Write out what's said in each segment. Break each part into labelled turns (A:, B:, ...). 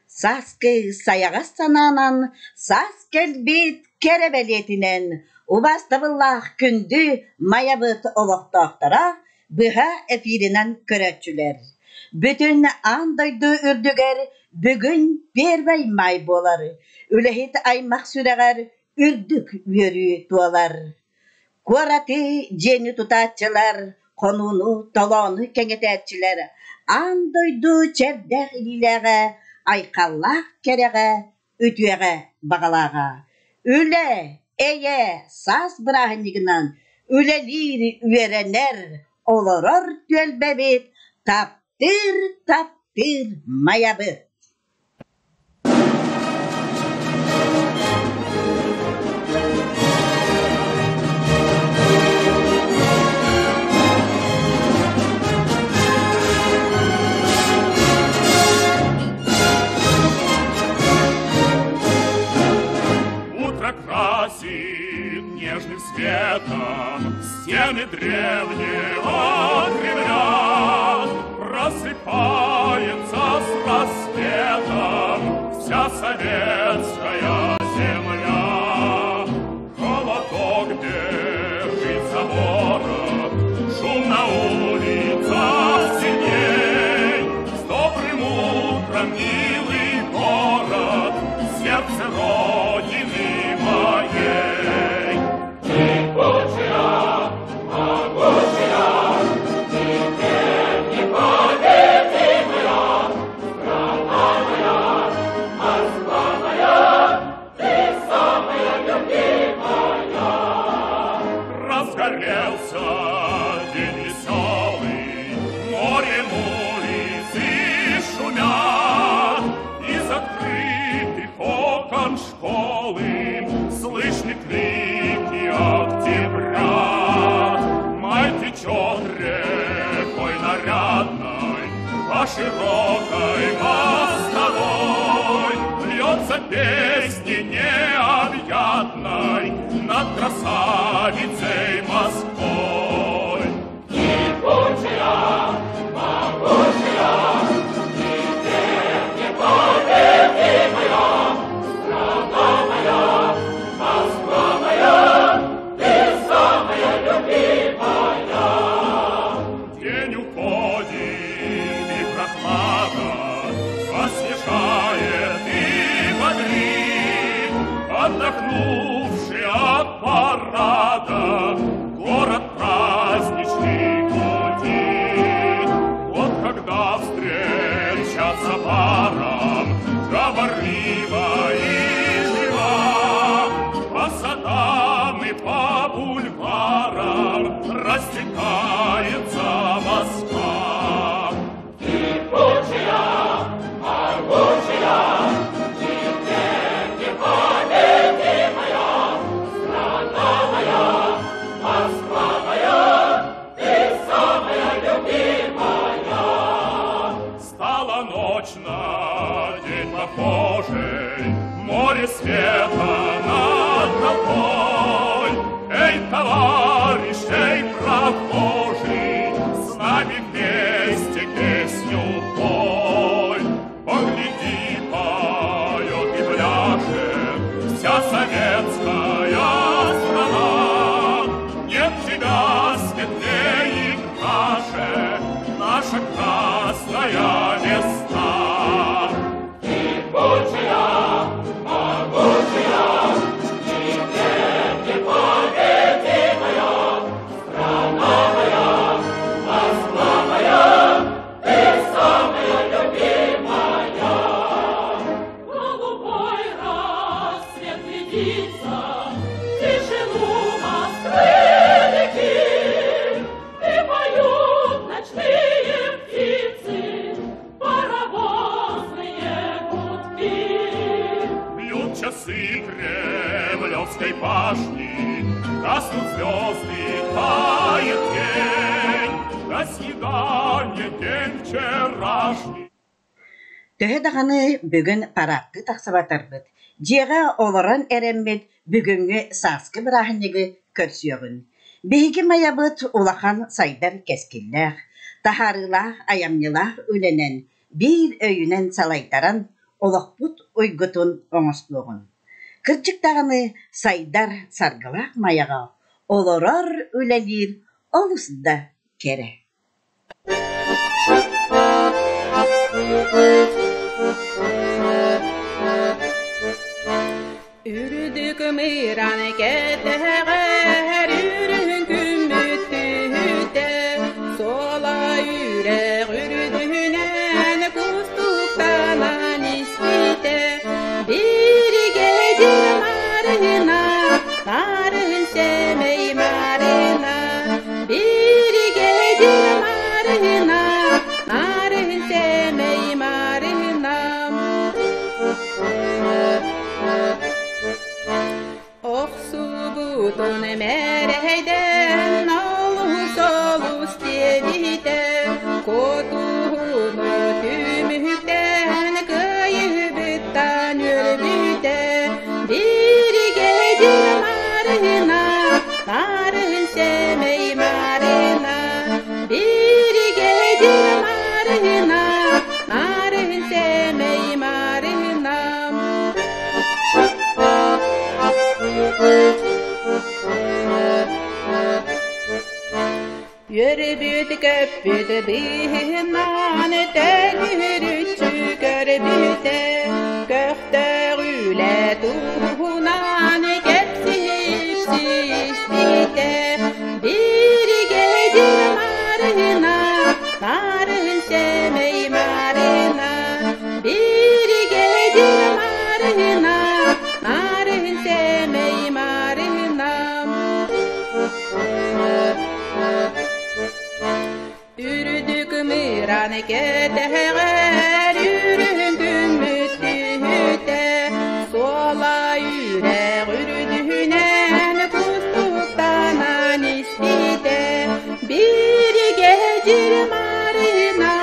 A: Сааскы сайаҕас санаанан, саас кэлбит кэрэ бэлиэтинэн убаастабыллаах күндү Майабыт олохтоохторо быһа эфиринэн көрөөччүлэр. Бүтүн аан дойду үрдүгэр бүгүн Первый май буолар. Үлэһит аймах сүрэҕэр үрдүк үөрүү туолар. Куораты дьиэни тутааччылар, хонууну, толоону кэҥэтээччилэр аан дойду чэрдээх илиилээҕэ, айхаллаах кэрэҕэ, үтүөҕэ баҕалааҕа. Үлэ, эйэ, саас бырааһынньыгынан үлэлиир, үөрэнэр, олорор түөлбэбит таптыыр, таптыыр Майабыт.
B: Утро красит нежным светом стены древнего Кремля. Просыпается с рассветом вся советская земля. Холодок бежит за ворот, шум на улицах синей. С добрым утром, милый город, сердце Родины моей. Могучая, могучая, никем не победимая, страна моя, Москва моя, ты самая любимая. Разгорелся день веселый, морем улицы шумят, из открытых окон школы слышны крики октября. Май течет рекой нарядной по широкой мостовой, льется песни необъятной над красавицей Москвой. Кипучая, могучая, никем не победимая, страна моя, Москва моя, ты самая любимая. День уходит, и прохлада освежает и бодрит, отдохнувший от парада, город праздничный гудит. Вот когда встречаться паром, говорлива и жива, по садам и по бульварам растекается Москва. Кипучая, могучая, никем не победимая, страна моя, Москва моя, ты самая любимая. Стала ночь на день похожей, море света над толпой. Эй, товарищ, эй, прохожий, с нами вместе песню пой. Погляди, поет и пляшет вся советская страна. Нет тебя светлее и краше, наша красная весна. Кипучая, могучая, никем не победимая, страна моя, Москва моя, ты самая любимая. Голубой рассвет глядится в тишину Москвы реки, и поют ночные птицы паровозные гудки. Бьют часы Кремлевской башни, гаснут звезды, тает тень. До свидания, день вчерашний.
A: Төһө даҕаны бүгүн параадтыы тахсыбатарбыт, дьиэҕэ олорон эрэммит бүгүҥҥү сааскы бырааһынньыгы көрсүөҕүн. Биһиги Майабыт улахан сайдар кэскиллээх, таһаарыылаах айамньылаах үлэнэн, биир өйүнэн салайтаран олохпут уйгутун оҥостуоҕун. Кырдьык даҕаны сайдар саргылаах Майаҕа олорор, үлэлиир олус да кэрэ.
C: Үрдүк мыыран кэтэҕэр үрүҥ күммүт түһүтэ, суола үрэх үрдүнэн кустуктанан испитэ. Биригэдьир Марина, нарын сэмэй Марина, биригэдьир Марина, нарын сэмэй Марина. Охсубутун мэрэйдэн олус олус диэбитэ, Кутуһуну түмүктээн кыайыбыттан үөрбүтэ. Биригэдьир Марина, нарын сэмэй Марина, биригэдьир Марина, нарын сэмэй Марина. Үөрбүт-көппүт быыһынан төнүрүччү көрбүтэ, көхтөөх үлэ туһунан кэпсиир-сиспитэ. Биригэдьир Марина, нарын сэмэй Марина, биригэдьир Марина, нарын сэмэй Марина. Үрдүк мыыран кэтэҕэр үрүҥ күммүт түһүтэ, суола үрэх үрдүнэн кустуктанан испитэ. Биригэдьир Марина,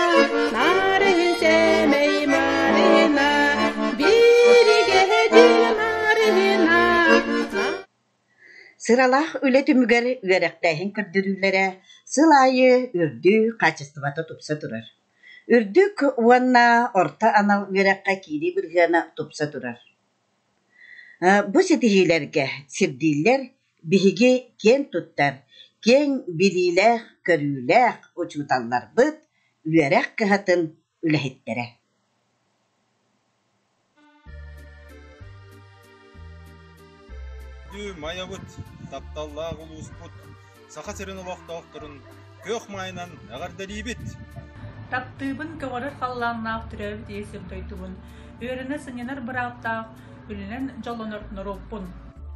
C: нарын сэмэй Марина, биригэдьир Марина.
A: Сыралаах үлэ түмүгэр үөрэхтээһин көрдөрүүлэрэ сыл аайы үрдүү, хаачыстыбата тупса турар. Үрдүк уонна орто анал үөрэххэ киирии бырыһыана тупса турар. Бу ситиһиилэргэ сирдииллэр биһиги киэн туттар, киэҥ билиилээх-көрүүлээх учууталларбыт, үөрэх кыһатын үлэһиттэрэ.
D: Күндү Майабыт, тапталлаах улууспут, Саха сирин олохтоохторун күөх маайынан эҕэрдэлиибит!
E: Таптыыбын көҕөрөр халлааннаах төрөөбүт ийэ сир дойдубун, үөрэнэ сынньанар бырааптаах, үлэнэн дьоллонор норуоппун.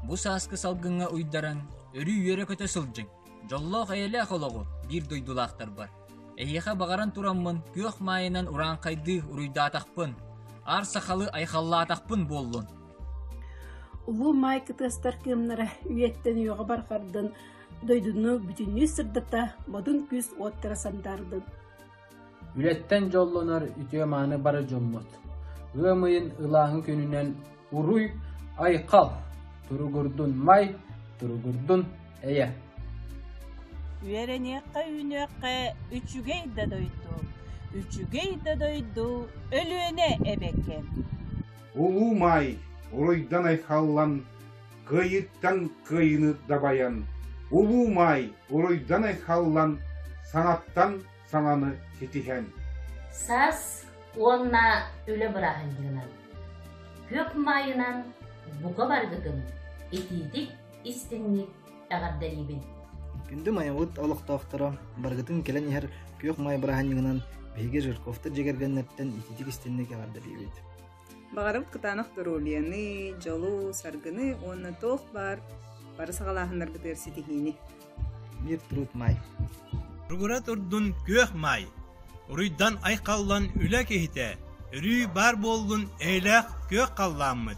F: Бу сааскы салгыҥҥа уйдаран, өрүү үөрэ-көтө сылдьыҥ, дьоллоох эйэлээх олоҕу биир дойдулаахтарбар. Эһиэхэ баҕаран тураммын күөх маайынан урааҥхайдыы уруйдаатахпын, аар сахалы айхаллаатахпын буоллун.
G: Улуу Маай кытыастар кыымнара үйэттэн үйэҕэ барҕардын, дойдуну бүтүннүү сырдата, модун күүс уоттара сандаардын.
H: Үлэттэн дьоллонор үтүө-мааны бары дьоммут. Ыам ыйын ылааҥы күнүнэн Уруй, айхал, туругурдун май, туругурдун эйэ.
I: Үөрэниэххэ үүнүөххэ үчүгэй да дойду, үчүгэй да дойду Өлүөнэ эбэккэм.
J: Улуу Маай уруйдан айхаллан, кыайыыттан кыайыыны дабайан, Улуу Маай уруйдан айхаллан, саҥаттан саҥаны ситиһэн.
K: Саас уонна үлэ бырааһынньыгынан, күөх маайынан бука баргытын итиитик истиҥник эҕэрдэлиибин.
L: Күндү Майабыт олохтоохторо, барыгытын кэлэн иһэр күөх маай бырааһынньыгынан биһиги Жирковтар дьиэ кэргэннэртэн итиитик истиҥник эҕэрдэлиибит.
M: Баҕарабыт кытаанах доруобуйаны, дьолу, саргыны уонна туох баар бары саҕалааһыннарбытыгар ситиһиини.
L: Мир труд май.
D: Туругура турдун күөх маай, уруйдан айхаллан үлэ киһитэ, өрүү баар буоллун эйэлээх күөх халлааммыт.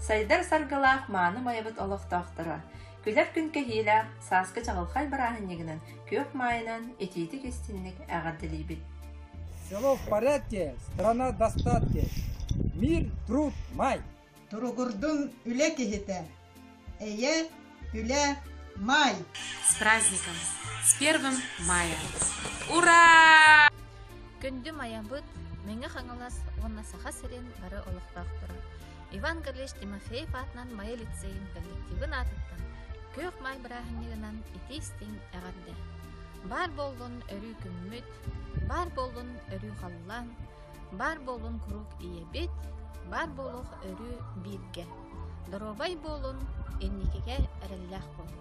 N: Сайдар саргылаах мааны майабыт олохтоохторо, күлэр күн кэһиилээх сааскы чаҕылхай бырааһынньыгынан күөх маайынан итиитик-истинник эҕэрдэлиибит.
O: Село в порядке, страна в достатке. Мир, труд, май!
P: Туругурдун үлэ киһитэ! Эйэ, үлэ, май!
Q: С праздником! С первым мая! Ура!
N: Күндү Майабыт, Мэҥэ Хаҥалас уонна Саха сирин бары олохтоохторо Иван Гаврильевич Тимофеев аатынан Майа лицейин коллективын аатыттан Күөх Маай бырааһынньыгынан итии-истиҥ эҕэрдэ! Баар буоллун өрүү күммүт, баар буоллун өрүү халлаан, баар буоллун куруук ийэбит, баар буолуох өрүү бииргэ. Доруобай буолун, инникигэ эрэллээх буолун.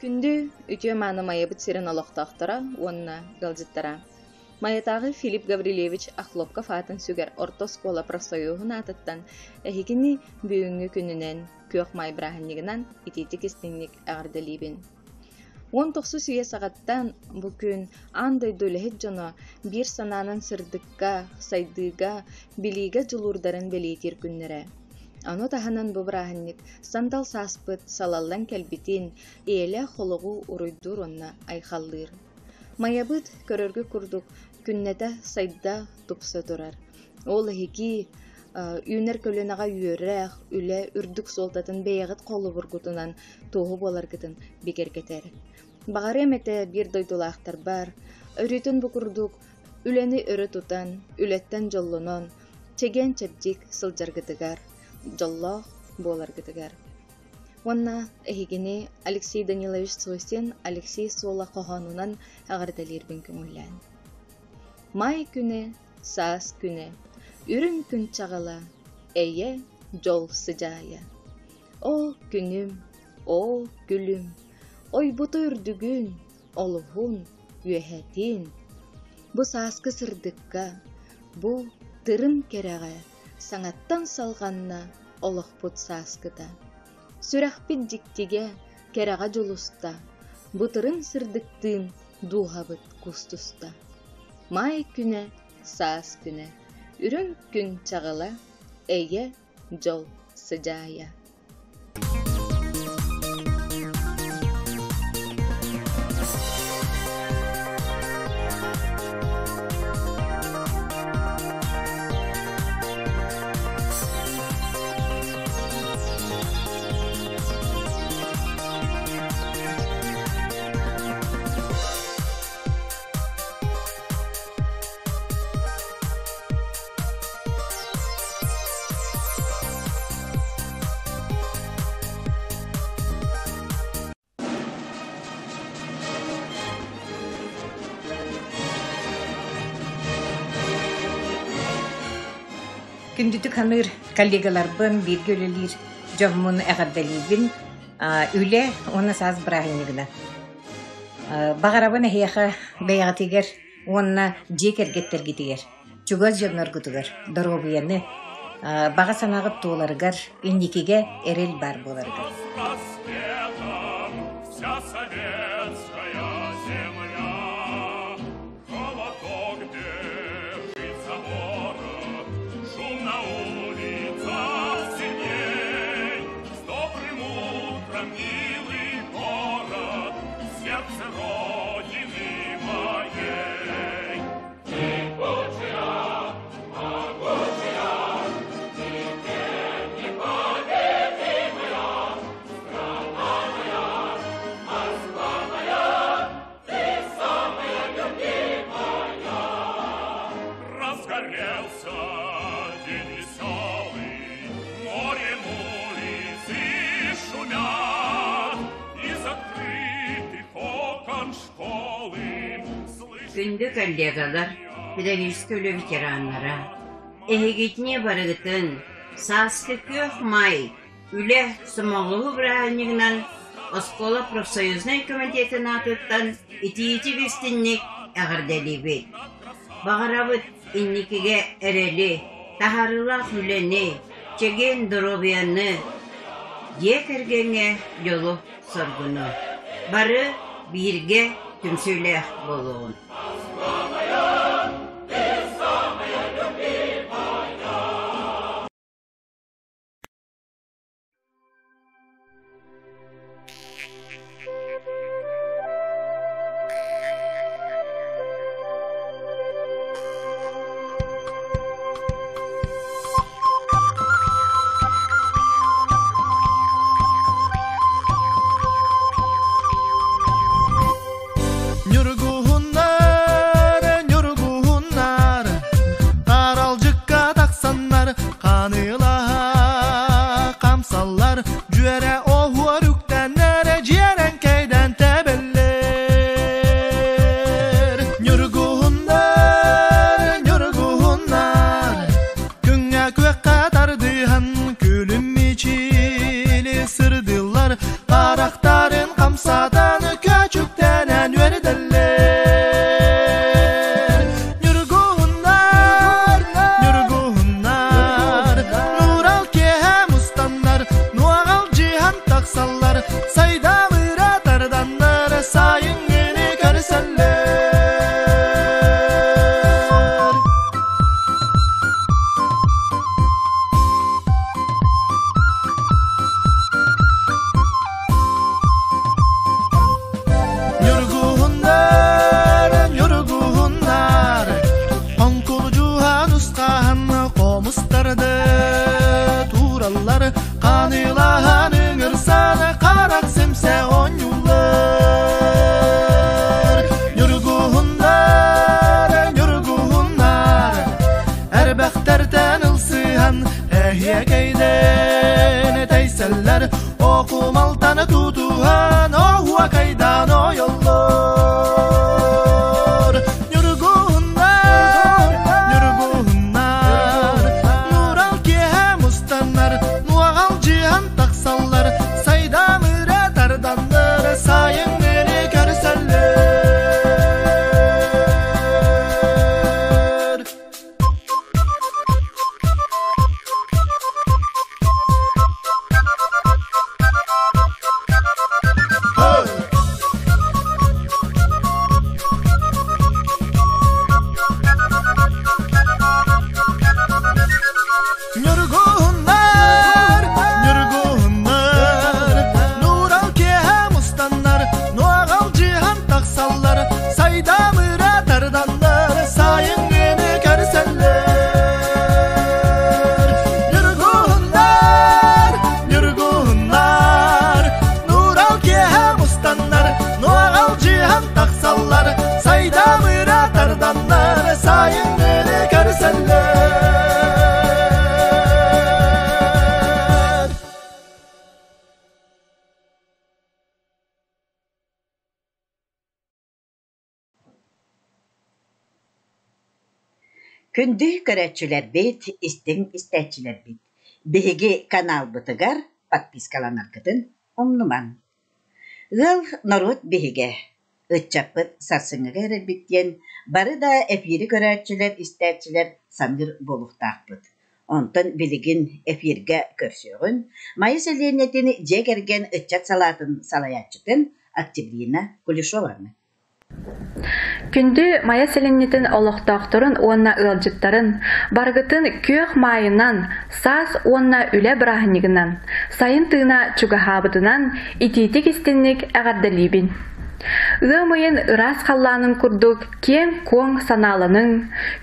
Q: Күндү, үтүө-мааны Майабыт сирин олохтоохторо уонна ыалдьыттара! Майатааҕы Филипп Гаврильевич Охлопков аатын сүгэр орто оскуола профсоюһун аатыттан эһигини бүгүҥҥү күнүнэн, Күөх Маай бырааһынньыгынан итиитик-истиҥник эҕэрдэлиибин! 19 үйэ саҕаттан бу күн аан дойду үлэһит дьоно биир санаанан сырдыкка, сайдыыга, билиигэ дьулуурдарын бэлиэтиир күннэрэ. Ону таһынан бу бырааһынньык сандал сааспыт салаллан кэлбитин, ийэлээх олоҕу уруйдуур уонна айхаллыыр. Майабыт, көрөргүт курдук, күннэтэ сайда, тупса турар. Ол эһиги үүнэр көлүөнэҕэ үөрэх, үлэ үрдүк суолтатын бэйэҕит холобургутунан туоһу буоларгытын бигэргэтэр. Баҕарыам этэ биир дойдулаахтарбар, өрүүтүн бу курдук үлэни өрө тутан, үлэттэн дьоллонон, чэгиэн-чэбдик сылдьаргытыгар, дьоллоох буоларгытыгар. Уонна эһигини Алексей Данилович Сосин Алексей Суола хоһоонунан эҕэрдэлиирбин көҥүллээн. Маай күнэ, саас күнэ, үрүҥ күн чаҕыла, эйэ, дьол сыдьаайа. Оо, күнүм, оо, күлүм, ойбута үрдүгүн, олуһун, үөһэтин. Бу сааскы сырдыкка, бу тырым кэрэҕэ саҥаттан салҕанна олохпут сааскыта. Сүрэхпит дьиктигэ, кэрэҕэ дьулуста, бу тырым сырдыктыын дууһабыт кустуста. Маай күнэ, саас күнэ, үрүҥ күн чаҕыла, эйэ, дьол сыдьаайа.
A: Күндүтүк саныыр коллегаларбын, бииргэ үлэлиир дьоммун эҕэрдэлиибин. Үлэ уонна саас бырааһынньыгынан. Баҕарабын эһиэхэ бэйэҕитигэр уонна дьиэ кэргэттэргитигэр, чугас дьонноргутугар доруобуйаны, баҕа санааҕыт туоларыгар, инникигэ эрэл баар буоларыгар.
B: Разгорелся день веселый, морем улицы шумят, из открытых окон школы
R: Күндү коллегалар, педагогическай үлэ ветераннара, эһигитини барыгытын сааскы күөх маай үлэ сомоҕолоһуу бырааһынньыгынан оскуола профсоюзнай комитетын аатыттан итиитик истинник эҕэрдэлиибит. Баҕарабыт инникигэ эрэли, таһаарыылаах үлэни, чэгиэн доруобуйаны, дьиэ кэргэҥҥэ дьолу-соргуну. Бары бииргэ түмсүүлээх буолуоҕун.
S: Ньургуһуннар тарданнар сайыннары көрсөллөр.
T: Күндү көрөөччүлэрбит, истиҥ истээччилэрбит, биһиги каналбытыгар подпискаланаргытын умнумаҥ. Ыал норуот биһигэ, ыччаппыт сарсыҥҥыга эрэлбит диэн бары да эфири көрөөччүлэр, истээччилэр саныыр буолуохтаахпыт. Онтон билигин эфиргэ көрсүөҕүн Майа сэлиэнньэтин дьиэ кэргэн ыччат салаатын салайааччытын Октябрина Кулешованы.
U: Күндү Майа сэлиэнньэтин олохтоохторун уонна ыалдьыттарын, барыгытын күөх маайынан, саас уонна үлэ бырааһынньыгынан, сайын тыына чугаһаабытынан итиитик-истинник эҕэрдэлиибин! Ыам ыйын ыраас халлаанын курдук киэҥ-куоҥ санааланыҥ,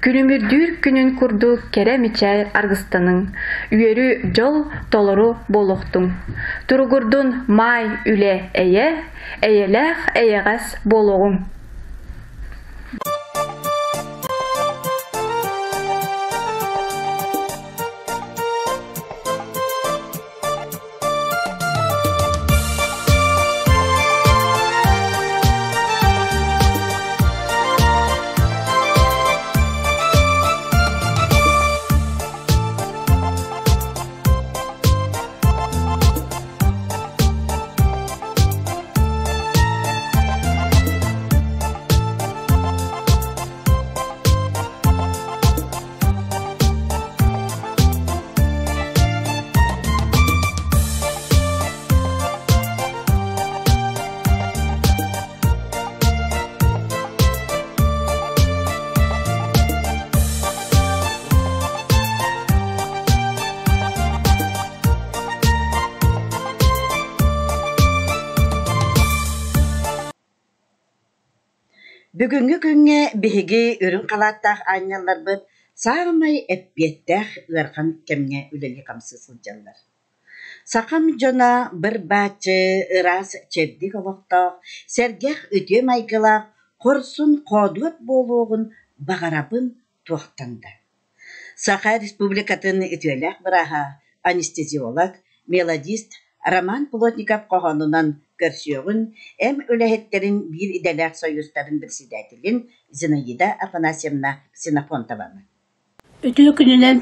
U: күлүмүрдүүр күнүн курдук кэрэ мичээр аргыстаныҥ, үөрүү, дьол толору буолуохтуҥ. Туругурдун маай үлэ эйэ, эйэлээх эйэҕэс буолуоҕуҥ.
T: Бүгүҥҥү күҥҥэ биһиги үрүҥ халааттаах аанньалларбыт саамай эппиэттээх ыарахан кэмҥэ үлэлии-хамсыы сылдьаллар. Сахам дьоно быр-бааччы, ыраас, чэбдик олохтоох, сэргэх үтүө майгылаах, хорсун-хоодуот буолуоҕун баҕарабын туохтан да. Саха Республикатын үтүөлээх бырааһа, анестезиолог, мелодист Роман Плотников хоһоонунан көрсүөҕүн эм үлэһиттэрин биир идэлээх сойуустарын председателин Зинаида Афанасьевна Ксенофонтованы.
G: Үтүө күнүнэн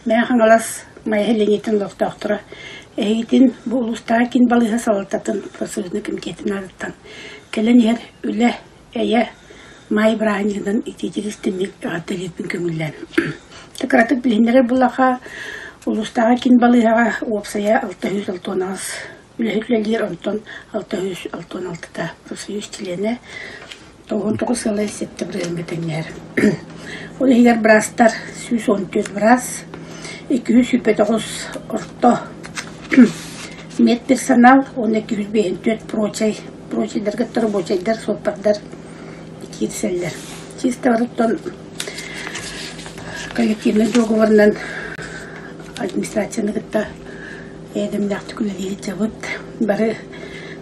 G: Мэҥэ Хаҥалас Майа нэһилиэнньэтин олохтоохторо эһигитин бу улуустааҕы киин балыыһа салалтатын профсоюзнай комитетын аатыттан кэлэн иһэр үлэ, эйэ, маай бырааһынньыгынан итиитик истинник эҕэрдэлиирбин көҥүллээн. Кыратык билиһиннэрэр буллахха, улуустааҕы киин балыыһаҕа уопсайа 668 үлэһит үлэлиир, онтон 666-та профсоюз чилиэнэ 99 сыалай сэттэ бырыһыаҥҥа тэҥнэһэр. Ол иһигэр быраастар 114 быраас, 229 орто медперсонал уонна 254 прочай, прочайдарга рабочайдар, суоппардар киирсэллэр. Чисто барыттан коллективнай договорынан администрацияны кытта эйэдэмнээхтик үлэлии сылдьабыт. Бары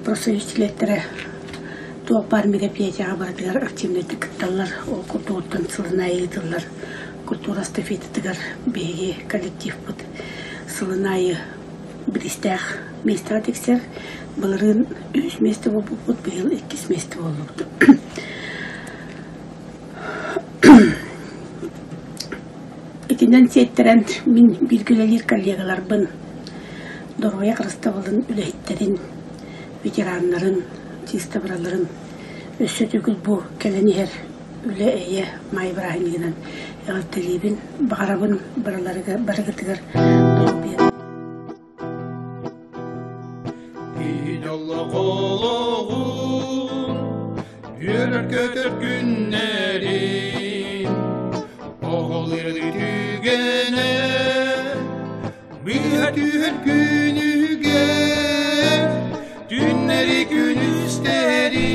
G: профсоюз чилиэттэрэ туох баар мероприятиеҕа барытыгар активнайдык кытталлар. Ол курдугуттан сылын аайы ыытыллар культура эстафетатыгар биһиги коллективпыт сылын аайы бириистээх миэстэҕэ тиксэр. Былырыын үһүс миэстэ буолбуппут, быйыл иккис миэстэ буоллубут. Итинэн сиэттэрэн мин бииргэ үлэлиир коллегаларбын, доруобуйа харыстабылын үлэһиттэрин, ветераннарын, чыыстабыраларын өссө төгүл бу кэлэн иһэр үлэ-эйэ маай бырааһынньыгынан эҕэрдэлиибин, баҕарабын барыларыгар барыгытыгар доруобуйа.
S: Киһи дьоллоох олоҕун, үөрэр-көтөр күннэрин, оҕолорун түгэнэ, быыһа түһэр күнүгэр, түннэри күнүстэри,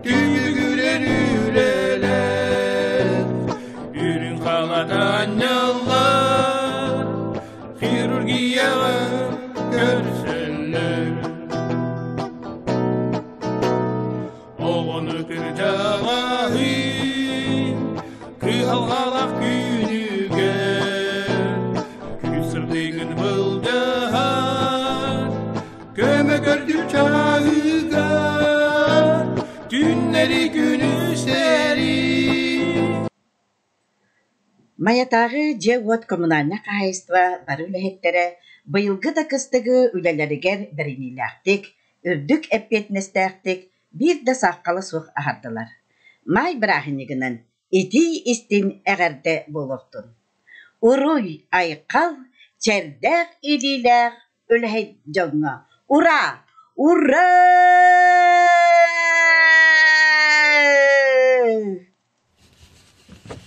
S: түбүгүрэр үлэлэр, үрүҥ халат анньаллар, хирургияҕа көрсөллөр. Оҕону кырдьаҕаһы Кыһын кыһалҕалаах күнүгэр күн сырдыгын былдьаһар, көмө көрдүр чаһыгар, түннэри күнүстэри.
T: Майатааҕы дьиэ-уот коммунальнай хаһаайыстыба бары үлэһиттэрэ быйылгы да кыстыгы үлэлэригэр бэриниилээхтик, үрдүк эппиэтинэстээхтик биир да сааххала суох аһардылар. Маай бырааһынньыгынан итии-истиҥ эҕэрдэ буолуохтун! Уруй, айхал, чэрдээх илиилээх үлэһит дьоҥҥо Ура! Ура!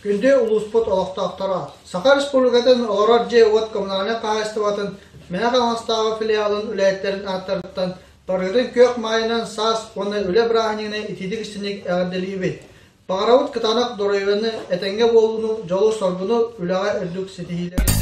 C: Күндү улууспут олохтоохторо! Саха Республикатын олорор дьиэ-уот коммунальнай хаһаайыстыбатын Мэҥэ Хаҥаластааҕы филиалын үлэһиттэрин ааттарыттан барыгытын күөх маайынан саас уонна үлэ бырааһынньыгынан итиитик-истиҥник эҕэрдэлиибит! Баҕарабыт кытаанах доруобуйаны, этэҥҥэ буолууну, дьолу-соргуну, үлэҕэ үрдүк ситиһиилэри!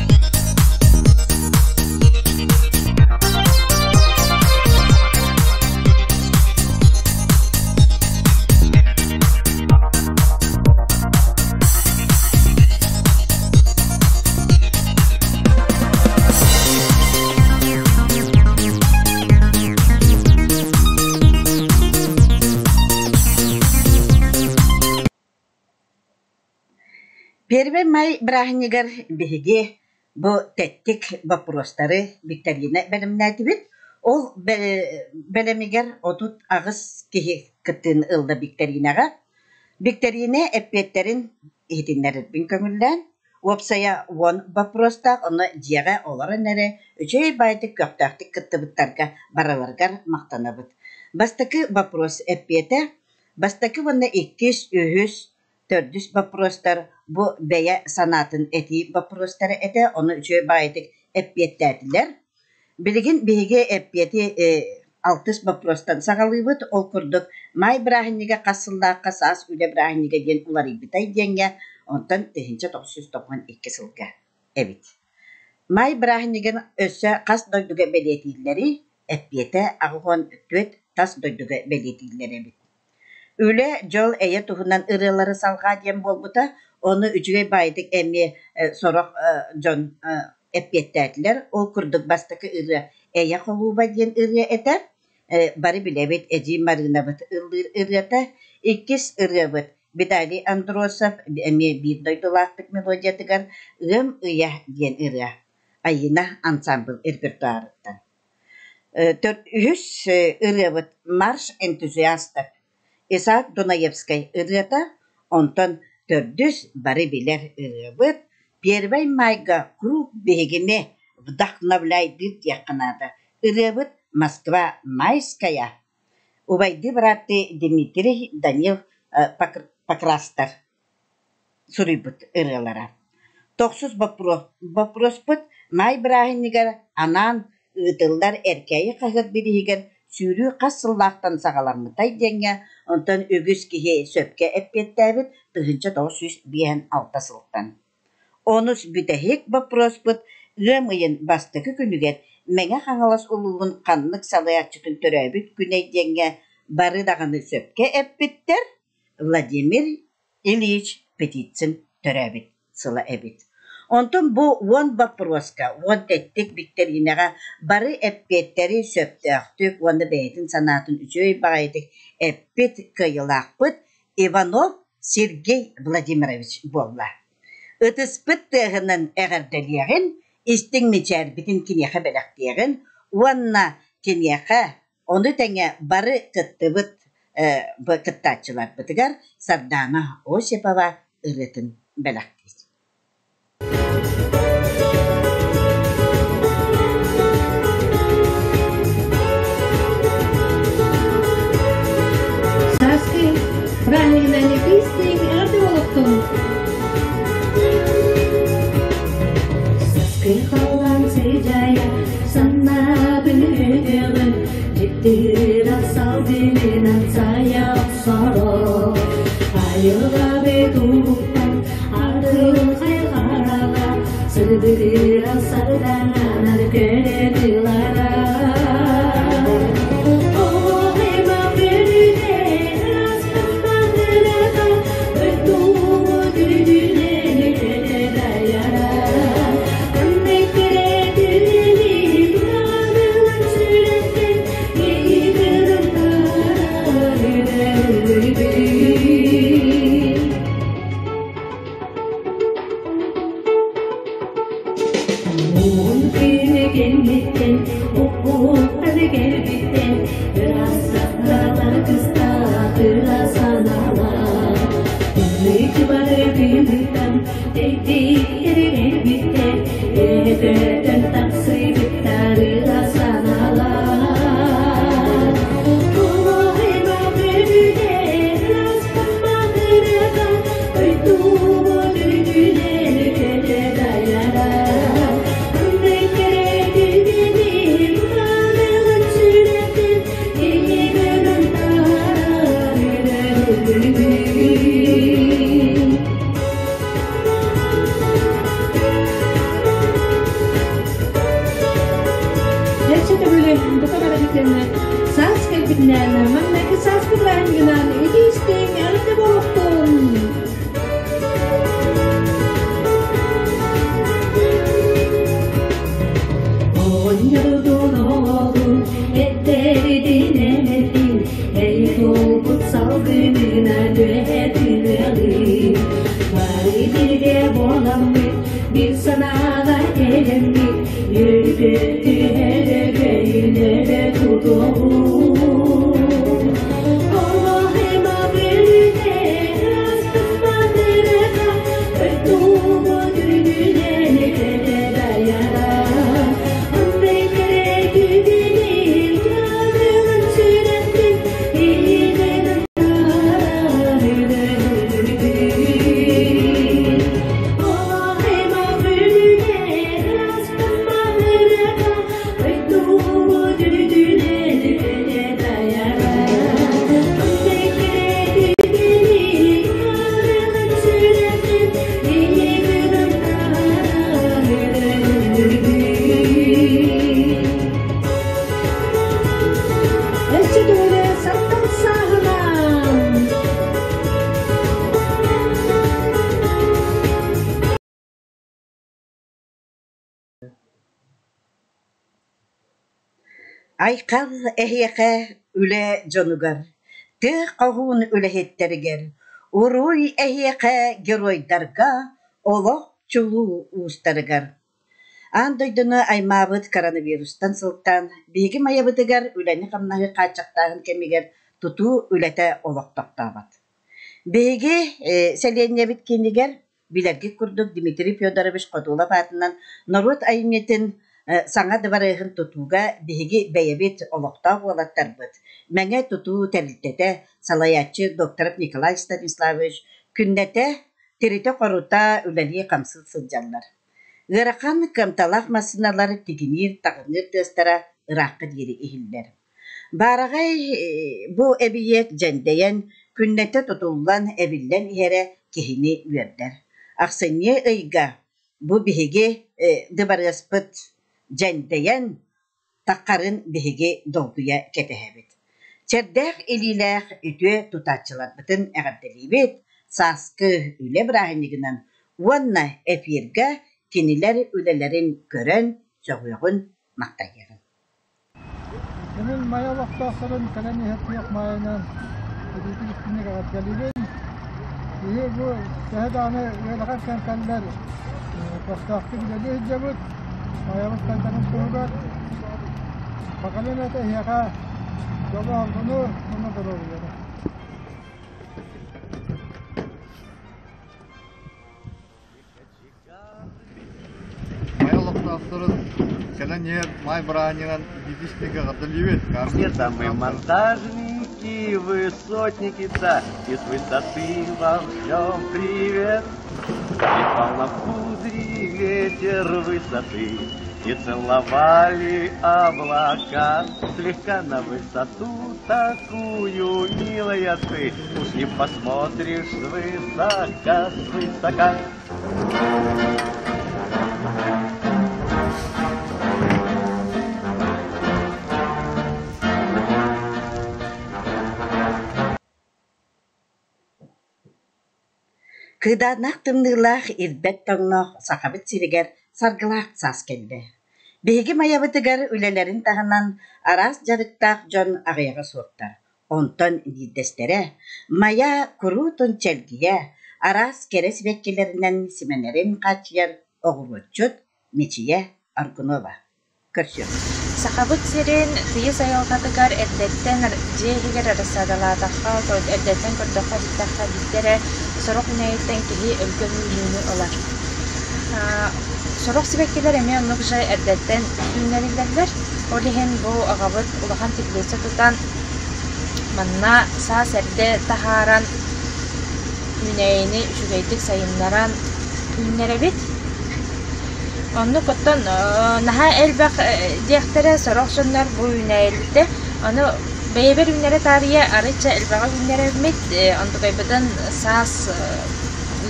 T: Первый май бырааһынньыгар биһиги бу тэттик боппуруостары викторина бэлэмнээтибит. Ол бэлэмигэр 38 киһи кыттыыны ылла викторинаҕа. Викторина эппиэттэрин иһитиннэрэрбин көҥүллээн, уопсайа 10 боппуруостаах, онно дьиэҕэ олорон эрэ үчүгэй баайдык көхтөөхтүк кыттыбыттарга барыларыгар махтанабыт. Бастакы боппуруос эппиэтэ Бастакы уонна иккис, үһүс, төрдүс боппуруостар бу бэйэ санаатын этии боппуруостара этэ, ону үчүгэй баҕайытык эппиэттээтилэр. Билигин биһиги эппиэти алтыс боппуруостан саҕалыыбыт. Ол курдук маай бырааһынньыга хас сыллаахха саас үлэ бырааһынньыга диэн уларыйбытай диэҥҥэ, онтон 1992 сылга эбит. Маай бырааһынньыгын өссө хас дойдуга бэлиэтииллэрий? Эппиэтэ 84 тас дойдуга бэлиэтииллэр эбит. Үлэ, дьол, эйэ туһунан ырыалары салҕаа диэн буолбута, ону үчүгэй баайдык эмиэ сорох дьон эппиэттээтилэр. Ол курдук бастакы ырыа «Эйэ холууба» диэн ырыа этэ. Бары билэбит Эдьиий Марыынабыт ыллыыр ырыата. Иккис ырыабыт Виталий Андросов эмиэ биир дойдулаахпыт мелодиятыгар «Ыам ыйа» диэн ырыа. Айыына ансаамбыл репертуарыттан. Үһүс ырыабыт «Марш энтузиастов» Исаак Дунаевскай ырыата, онтон төрдүс бары билэр ырыабыт «Первый майга круг биһигини вдохновляйдыыр» диэххэ наада. Ырыабыт «Москва майская» убайдыы-бырааттыы Дмитрий Данил Покрастар суруйбут ырыалара. Тохсус боппуруоспут маай бырааһынньыгар анаан ыытыллар Эркээйи хаһыат бирииһигэр сүүрүү хас сыллаахтан саҕаламмытай диэҥҥэ, онтон үгүс киһи сөпкө эппиэттээбит 1956 сылтан. Онус бүтэһик боппуруоспут ыам ыйын бастакы күнүгэр Мэҥэ Хаҥалас улууһун ханнык салайааччытын төрөөбүт күнэй диэҥҥэ бары даҕаны сөпкө эппиттэр Владимир Ильич Птицын төрөөбүт сыла эбит. Онтон бу 10 боппуруоска, 10 тэттик биктэриинэҕэ бары эппиэттэри сөптөөхтүк уонна бэйэтин санаатын үчүгэй баҕайытык эппит кыайыылаахпыт Иванов Сергей Владимирович буолла. Ытыспыт тыаһынан эҕэрдэлиэҕин, истиҥ мичээрбитин киниэхэ бэлэхтиэҕин уонна киниэхэ ону тэҥэ бары кыттыбыт кыттааччыларбытыгар Сардаана Осипова ырыатын бэлэхтиир.
V: Сааскы празднигынан итиистиҥ эҕэрдэ буолуохтун! Сааскы халлаан сыдьаайа санаабын өтөҕүн дьиктирэх салгынынан сайа охсоро айылҕабыт уһуктан ардылхай хараҕа сыдырыра сардаҥанар көрө-тылара Аны кыбары тэйдиктэр Эһэтөтөн тахсыбыттар ыра санаалар. Олоҕума бөрүдэ, ыраастама ырыата, Дойдубут үрдүнэн көтө дайара. Андай кэрэ түгэни, барылын сүрэхтэн, Ийэбинэн таһаарар үрдүгүн.
E: Өссө төгүлүн бука барыгытын саас кэлбитинэн, маҥнайгы сааскы бырааһынньыгынан итии-истиҥ эҕэрдэ буолуохтун!
V: Оҕонньордун оҕолун, эттэритин эмэтин, эйэ буолбут салгынынан үөһэ тыыныалыы. Бары бииргэ буоламмыт, биир санааҕа кэлэммит, үөрбүт түһэрэ өрө тутуоҕун. Олоһума бүрүтэ, астымматырыта, дойдубут үрдүнэн көтө дайара. Андай кэрэ түгэни, дьарыгын сүрэхтин, иһинэн антаарар үрдүгүн. Олоһума бүрүтэ, астымматырыта, дойдубут үрдүнэн көтө дайара. Андай кэрэ түгэни, дьарыгын сүрэхтин, иһинэн антаарар үрдүгүн.
E: Өссө төгүлү сартан сааһынан!
T: Айхал эһиэхэ үлэ дьонугар, тыа хоһуун үлэһиттэригэр, уруй эһиэхэ геройдарга, олох чулуу уустарыгар. Аан дойдуну аймаабыт коронавирустан сылтаан биһиги Майабытыгар үлэни-хамнаһы хааччахтааһын кэмигэр тутуу үлэтэ олох тохтообот. Биһиги сэлиэнньэбит киинигэр билэргит курдук Дмитрий Федорович Хотулов аатынан норуот айымньытын саҥа дыбарыаһын тутууга биһиги бэйэбит олохтоох уолаттарбыт Мэҥэ тутуу тэрилтэтэ салайааччы Докторов Николай Станиславович күннэтэ тиритэ-хорута үлэлии-хамсыы сылдьаллар. Ыарахан кыамталаах массыыналар тигиниир-таҕыныыр тыастара ыраахха диэри иһиллэр. Баараҕай бу эбийиэк дьэндэйэн, күннэтэ тутуллан, эбиллэн иһэрэ киһини үөрдэр. Ахсынньы ыйга бу биһиги дыбарыаспыт дьэндэйэн таххарын биһиги долгуйа кэтэһэбит. Чэрдээх илиилээх үтүө тутааччыларбытын эҕэрдэлиибит, сааскы үлэ бырааһынньыгынан уонна эфиргэ кинилэр үлэлэрин көрөн сөҕүөҕүн махтайыаҕын.
C: Бүгүн Майа олохтоохторун кэлэн иһэр күөх маайынан итиитик истиҥник эҕэрдэлиибин. Киһи бу төһө даҕаны ыарахан кэм кэллэр, көхтөөхтүк үлэлии сылдьабыт. Майабыт сайдарын туһугар баҕалыам этэ эһиэхэ дьолу-соргуну уонна доруобуйаны.
F: Майа олохтоохторун кэлэн иһэр маай бырааһынньыгынан итиитик эҕэрдэлиибит.
W: Все там мы монтажники, высотники, да, и с высоты вам шлем привет. Трепал на кудри ветер высоты, и целовали облака. Слегка на высоту такую, милая ты, уж не посмотришь свысока, свысока.
T: Кыыдааннаах тымныылаах ирбэт тоҥноох Сахабыт сиригэр саргылаах саас кэллэ. Биһиги Майабытыгар үлэлэрин таһынан араас дьарыктаах дьон аҕыйаҕа суохтар. Онтон биирдэстэрэ Майа куруутун чэлгийэ, араас кэрэ сибэккилэринэн симэнэрин хааччыйар оҕуруотчут Мичийэ Аргунова. Көрсүөххэ.
X: Сахабыт сирин тыйыс айылҕатыгар эрдэттэн дьиэ иһигэр рассадалаатахха, эрдэттэн көрдөххө-иһиттэххэ биирдэ эрэ Сорох үүнээйиттэн киһи өлгөм үүнүүнү ылар. Сорох сибэккилэр эмиэ оннук же эрдэттэн үүннэриллэллэр. Ол иһин бу аҕабыт улахан теплица тутан манна саас эрдэ таһааран үүнээйини үчүгэйдик сайыннаран үүннэрэбит. Оннук оттон наһаа элбэх диэхтэрэ сорох дьоннор бу үүнээйилэрдэ ону бэйэбэр үүннэрэ таарыйа арыычча элбэҕи үүннэрэммит онтукайбытын саас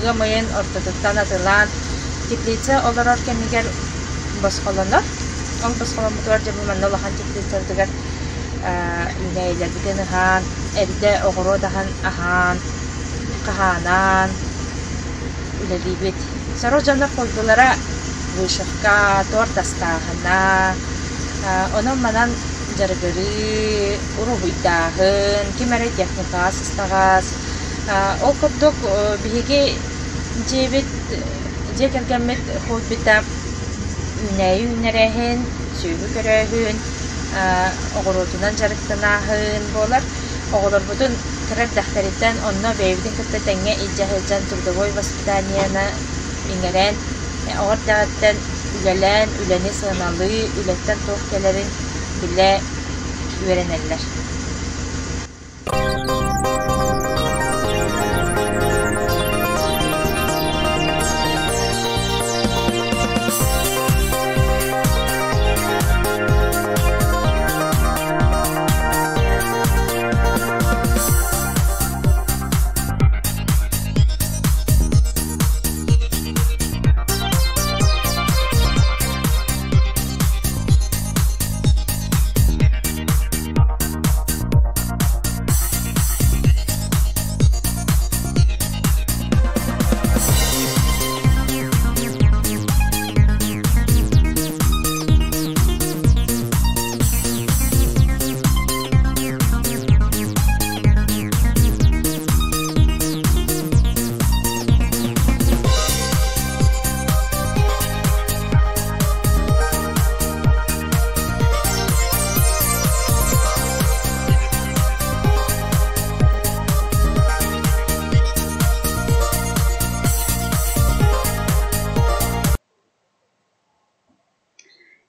X: ыам ыйын ортотуттан атылаан теплица олорор кэмигэр босхолонор. Ол босхоломмутугар дьэ бу манна улахан теплицабытыгар үүнээйилэрбитин ыһаан, эрдэ оҕуруот аһын аһаан, хаһаанан үлэлиибит. Сорох дьоннор хоббилара вышивка, торт астааһына, онон-манан дьарыгырыы, уруһуйдааһын, ким эрэ техникаҕа сыстаҕас. Ол курдук биһиги дьиэбит, дьиэ кэргэммит хоббита үүнээйи үүннэрээһин, сүөһү көрөөһүн, оҕуруотунан дьарыктанааһын буолар. Оҕолорбутун кыра эрдэхтэриттэн онно бэйэбитин кытта тэҥҥэ илдьэ сылдьан трудовой воспитаниены иҥэрэн, оҕо эрдэҕиттэн үлэлээн, үлэни сыаналыы, үлэттэн туох кэлэрин билэ үөрэнэллэр.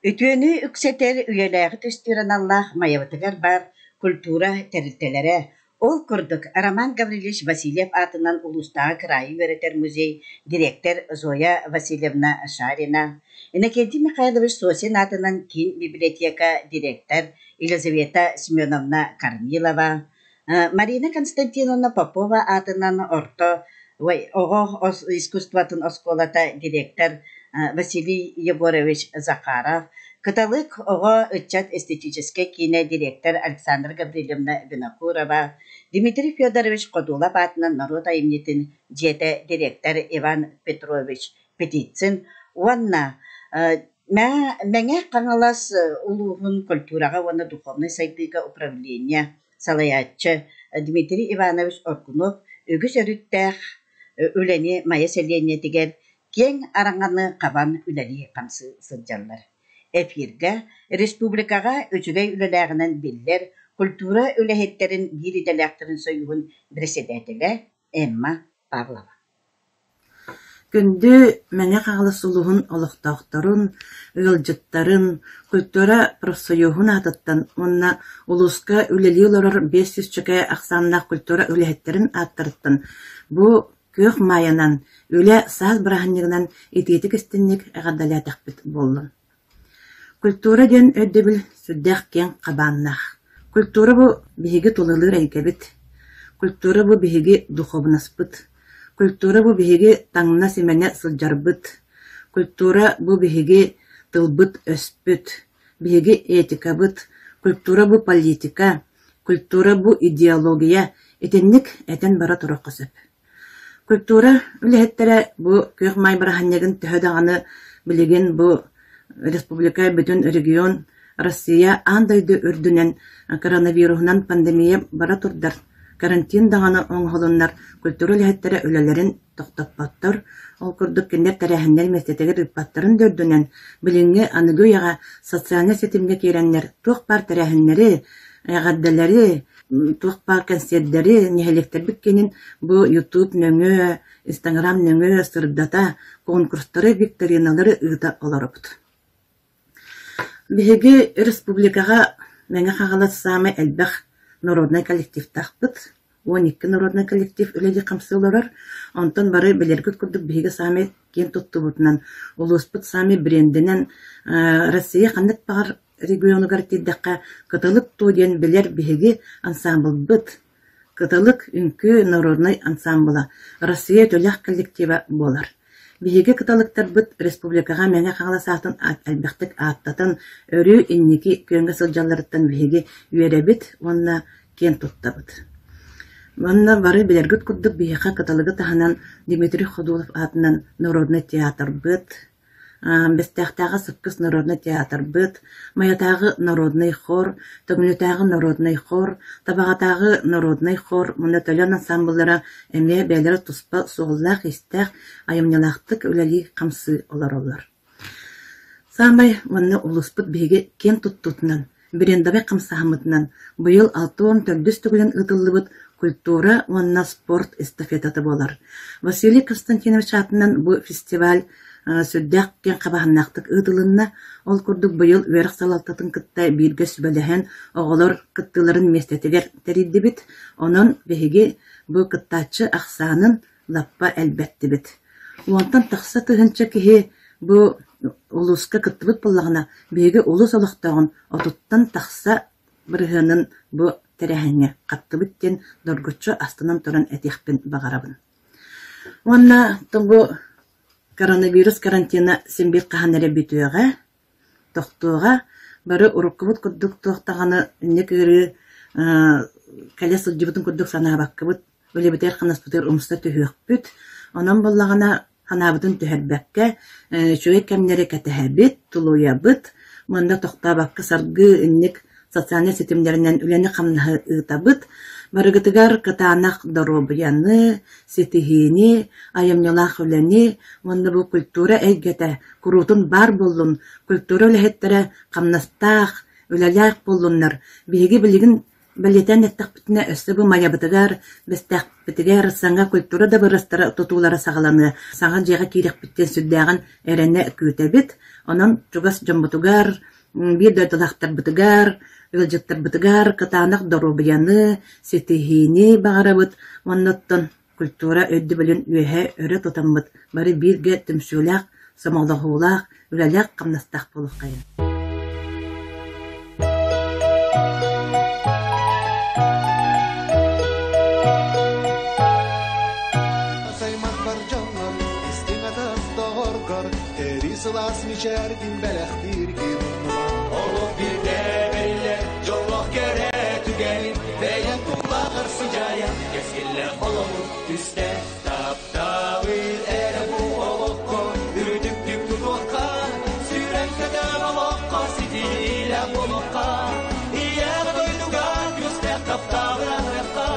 T: Үтүөнү үксэтэр үйэлээҕи түстүүр аналлаах Майабытыгар баар культура тэрилтэлэрэ, ол курдук Роман Гаврильевич Васильев аатынан улуустааҕы кыраайы үөрэтэр музей дириэктэр Зоя Васильевна Шарина, Иннокентий Михайлович Сосин аатынан киин библиотека дириэктэр Елизавета Семеновна Корнилова, Марина Константиновна Попова аатынан орто оҕо искусствотын оскуолата дириэктэр Василий Егорович Захаров, Кыталык оҕо ыччат эстетическэй киинэ дириэктэр Александра Гаврильевна Винокурова, Дмитрий Федорович Ходулов аатынан норуот айымньытын дьиэтэ дириэктэр Иван Петрович Петицын уонна Мэҥэ Хаҥалас улууһун культураҕа уонна духовнай сайдыыга управление салайааччы Дмитрий Иванович Оргунов үгүс өрүттээх үлэни Майа сэлиэнньэтигэр киэҥ араҥаны хабан үлэлии-хамсыы сылдьаллар. Эфиргэ республикаҕа үчүгэй үлэлээҕинэн биллэр культура үлэһиттэрин биир идэлээхтэрин сойууһун председателэ Эмма Павлова.
H: Күндү Мэҥэ Хаҥалас улууһун олохтоохторун, ыалдьыттарын, культура профсоюһун аатыттан уонна улууска үлэлии олорор 500 чөкө ахсааннаах культура үлэһиттэрин ааттарыттан бу күөх маайанан, үлэ саас бырааһынньыгынан итиитик-истиҥник эҕэрдэлээтэхпит буоллун. Культура диэн өйдөбүл сүрдээх киэҥ хабааннаах. Культура бу биһиги тулалыыр эйгэбит. Культура бу биһиги духуобунаспыт. Культура бу биһиги таҥна-симэнэ сылдьарбыт. Культура бу биһиги тылбыт-өспүт. Биһиги этикабыт. Культура бу политика. Культура бу идеология. Итинник этэн бара туруохха сөп. Культура үлэһиттэрэ бу күөх маай бырааһынньыгын төһө даҕаны билигин бу республика бүтүн регион Россия аан дойду үрдүнэн коронавируһунан пандемия бара турдар, карантин даҕаны оҥоһулуннар культура үлэһиттэрэ үлэлэрин тохтоппоттор. Ол курдук кинилэр тэрээһиннэр миэстэтигэр ыыппаттарын да үрдүнэн билиҥҥи аныгы үйэҕэ социальнай ситимҥэ киирэннэр туох баар тэрээһиннэри, эҕэрдэлэри, туох баар кэнсиэрдэри, нэһилиэктэрбит киинин бу YouTube нөҥүө, Instagram нөҥүө сырдата, конкурстары, викториналары ыыта олоробут. Биһиги республикаҕа Мэҥэ Хаҥалас саамай элбэх народнай коллективтаахпыт. 12 народнай коллектив үлэлии-хамсыы олорор. Онтон бары билэргит курдук биһиги саамай киэн туттубутунан улууспут саамай брендинэн Россия ханнык баҕар регионугар тиийдэххэ «Кыталык туо» диэн билэр биһиги ансаамбылбыт «Кыталык» үҥкүү народнай ансаамбыла Россия үтүөлээх коллектива буолар. Биһиги кыталыктарбыт республикаҕа Мэҥэ Хаҥалас аатын элбэхтик ааттатан, өрүү инники күөҥҥэ сылдьалларыттан биһиги үөрэбит уонна киэн туттабыт. Манна бары билэргит курдук биһиэхэ кыталыгы таһынан Дмитрий Ходулов аатынан народнай театрбыт, Бэстээхтээҕи Сыккыс народнай театрбыт, Майатааҕы народнай хор, Төҥүлүтээҕи народнай хор, Табаҕатааҕы народнай хор уонна Төлөн ансаамбыллара эмиэ бэйэлэрэ туспа суоллаах-иистээх, айымньылаахтык үлэлии-хамсыы олороллор. Саамай манна улууспут биһиги киэн туттуутунан, брендовай хамсааһыммытынан быйыл 64 төгүлүн ыытыллыбыт культура уонна спорт эстафетата буолар. Василий Константинович аатынан бу фестиваль сүрдээх киэҥ хабаһыннаахтык ыытылынна. Ол курдук быйыл үөрэх салалтатын кытта бииргэ сүбэлэһэн оҕолор кыттыыларын миэстэтигэр тэрийдибит. Онон биһиги бу кыттааччы ахсаанын лаппа элбэттибит. Уонтан тахса тыһыынча киһи бу улууска кыттыбыт буоллаҕына, биһиги улуус олохтооҕун отуттан тахса бырыһыанын бу тэрээһиҥҥэ хаттыбыт диэн доргуччу астынан туран этиэхпин баҕарабын. Уонна бу коронавирус карантина син биир хаһан эрэ бүтүөҕэ, тохтуоҕа. Бары уруккубут курдук туох даҕаны инник ыарыы кэлэ сылдьыбытын курдук санаабаккыбыт үлэбитигэр-хамнаспытыгар умса түһүөхпүт. Онон буоллаҕына санаабытын түһэрбэккэ, үчүгэй кэмнэри кэтэһэбит, тулуйабыт. Манна тохтообокко саргыы инник социальнай ситимнэринэн үлэни-хамнаһы ыытабыт. Барыгытыгар кытаанах доруобуйаны, ситиһиини, айымньылаах үлэни уонна бу культура эйгэтэ куруутун баар буоллун, культура үлэһиттэрэ хамнастаах, үлэлээх буоллуннар. Биһиги билигин Бэлиэтээн эттэхпитинэ, өссө бу Майабытыгар, Бэстээхпитигэр саҥа культура дыбарыастара тутуулара саҕаланыа, саҥа дьиэҕэ киириэхпиттэн сүрдээҕин эрэнэ күүтэбит. Онон чугас дьоммутугар, биир дойдулаахтарбытыгар, ыалдьыттарбытыгар кытаанах доруобуйаны, ситиһиини баҕарабыт уонна оттон культура өйдөбүлүн үөһэ өрө тутаммыт бары бииргэ түмсүүлээх, сомоҕолоһуулаах, үлэлээх-хамнастаах буолуоххайын.
I: Аймахпар дьоннор, истиҥ атас доҕоргор, Эри сылаас мичээргин бэлэхтииргин умнума.
J: Олох биирдэ бэриллэр дьоллоох кэрэ түгэнин бэйэҥ туллаҕар сыдьаайан кэскиллээх олоҕу түстэ таптаабыт эрэ бу олоххо үрдүктүк тутуохха сүүрэн көтөн олоххо ситиилээх буолуохха ийэҕэ дойдуга күстээх таптаабыахха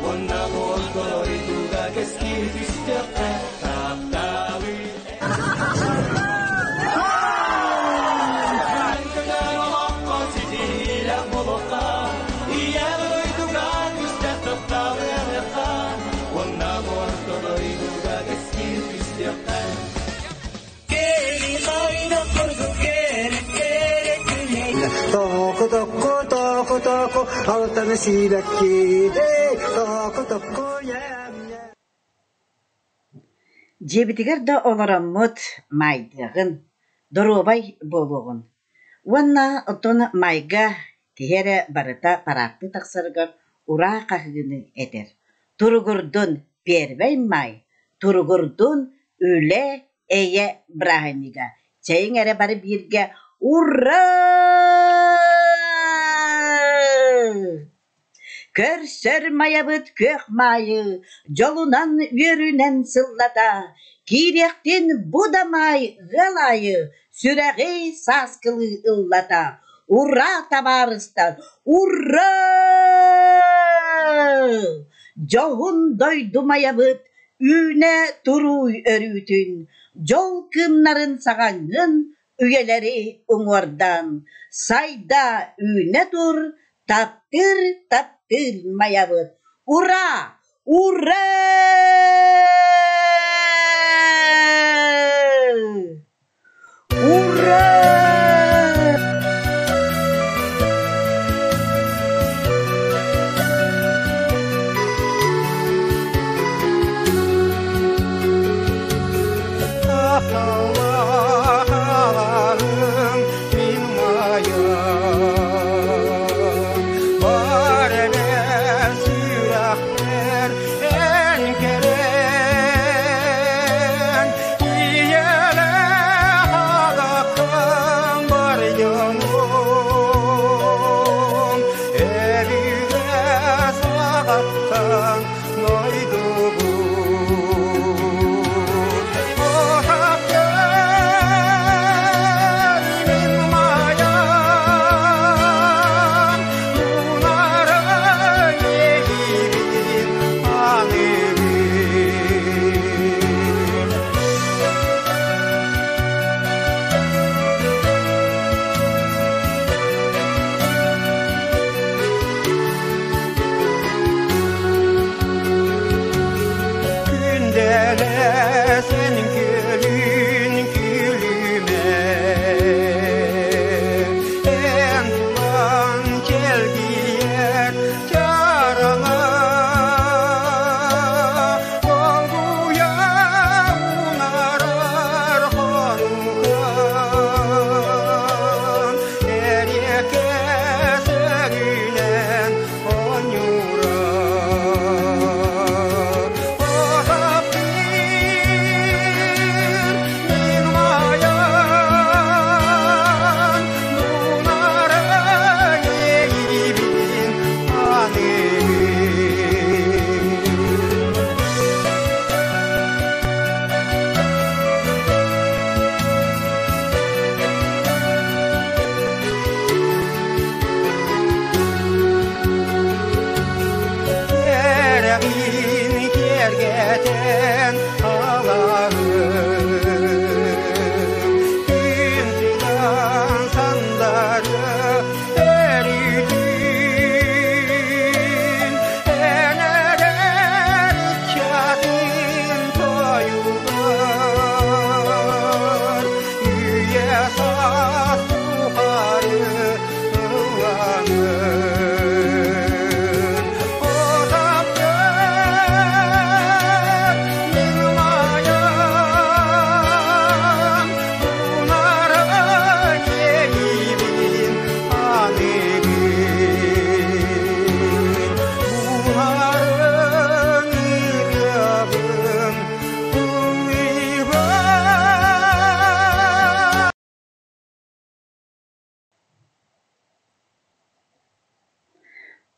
J: уонна бу дойдуга кэскил түстүөххэ таптаабыт
I: Току току току току алтаны сиибэкки току току
T: Дьиэбитигэр да олороммут маайдыаҕын, доруобай буолуоҕун уонна оттон маайга киһи эрэ барыта параадтыы тахсарыгар ураа хаһыыны этэр: «Туругурдун Первэй Маай, туругурдун Үлэ, Эйэ бырааһынньыга, чэйиҥ эрэ бары бииргэ Ураа!» Көрсөр Майабыт күөх маайы дьолунан үөрүүнэн сыллата, киириэхтин бу да маай ыал аайы сүрэҕи сааскылыы ыллата. Ураа, табаарыстар, ураа! Дьоһун дойду Майабыт үүнэ турууй өрүүтүн, дьол кыымнарын саҕаҥҥын үйэлэри уҥуордаан, сайда үүнэ тур, таптыыр таптыыр. таптыыр Майабыт! Ура! Ура! Ура!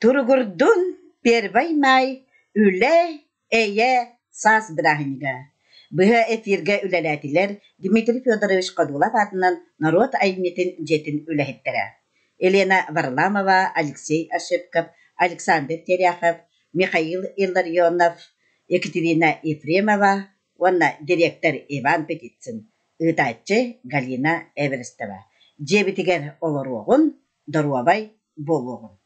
T: Туругурдун Первай Маай үлэ, эйэ, саас бырааһынньыга. Быһа эфиргэ үлэлээтилэр Дмитрий Федорович Ходулов аатынан норуот айымньытын дьиэтин үлэһиттэрэ Елена Варламова, Алексей Ошепков, Александр Теряхов, Михаил Илларионов, Екатерина Ефремова уонна дириэктэр Иван Петицын, ыытааччы Галина Эверстова. Дьиэбитигэр олоруоҕун, доруобай буолуоҕун.